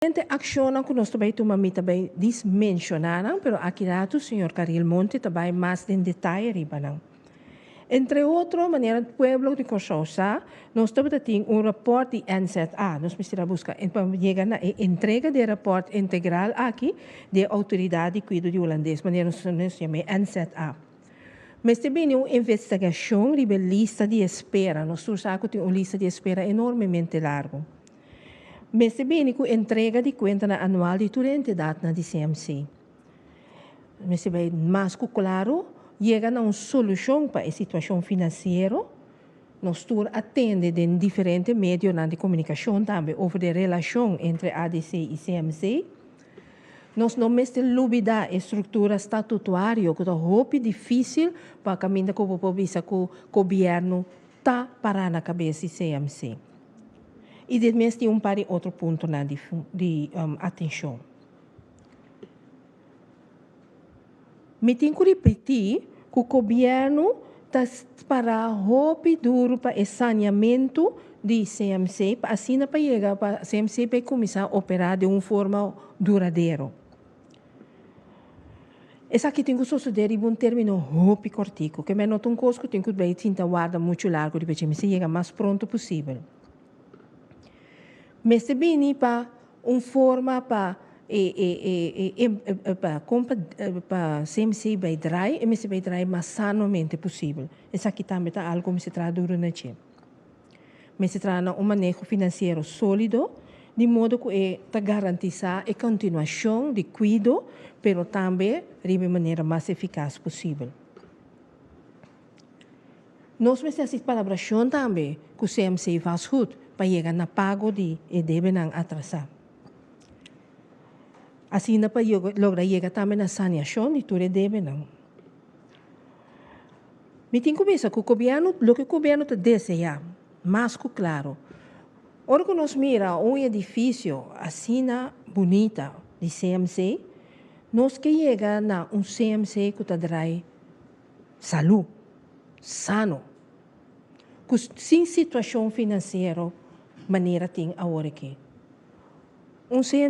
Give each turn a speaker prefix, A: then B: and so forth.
A: Diferente akshonnan ku nos ta bai tuma mi ta bai dis menshoná nan, pero aki ratu señor Caril Monte ta bai mas den detaye riba nan. Entre otro, manera pueblo di Kòrsou sa, nos tabata tin un rapòrt di NZA. Nos mester a buska pa yega na e entrega di e rapòrt integral aki di e Outoridat di Kuido di Hulandes, manera nos yama e NZA. Mester bini un investigashon riba e lista di espera. Nos tur sa ku tin un lista di espera enormemente largu. Mester bini ku entrega di kuentanan anual di tur e entidatnan di CMC. Mester bai mas ku klaru yega na un solushon pa e situashon finansiero. Nos tur a tende den diferente medionan di komunikashon tambe over di e relashon entre ADC i CMC. Nos no mester lubidá e struktura statutuario ku ta hopi difísil pa kaminda ku bo por bisa ku gobièrnu ta pará na kabes di CMC. I dit mes tin un par di otro puntonan di di atenshon. Mi tin ku ripití ku gobièrnu ta pará hopi duru pa e saneamentu di CMC pa asina pa yega pa CMC pa e kuminsá operá den un forma duradero. Esaki tin ku sosodé riba un término hopi kòrtiku, ke men no ta un kos ku tin ku bai sinta warda muchu largu riba dje, mester yega mas pronto posibel. Mester bini pa un forma pa e e e pa kon pa pa CMC bai drai, e mester bai drai mas sanomente posibel. Esaki tambe ta algu ku mester traha duru na dje. Mester traha na un maneho finansiero sólido, di modo ku e ta garantisá e kontinuashon di kuido, pero tambe riba e manera mas efikas posibel. Nos mester hasi palabrashon tambe ku CMC Vastgoed pa yega na pago di e debenan atrasá. Asina pa logra yega tambe na saneashon di tur e debenan. Mi tin ku bisa ku gobièrnu, loke gobièrnu ta deseá mas ku klaro, ora ku nos mira un edifisio asina bunita di CMC, nos ke yega na un CMC ku ta drai salú, sano, ku sin situashon finansiero manera tin awor aki. Un CMC.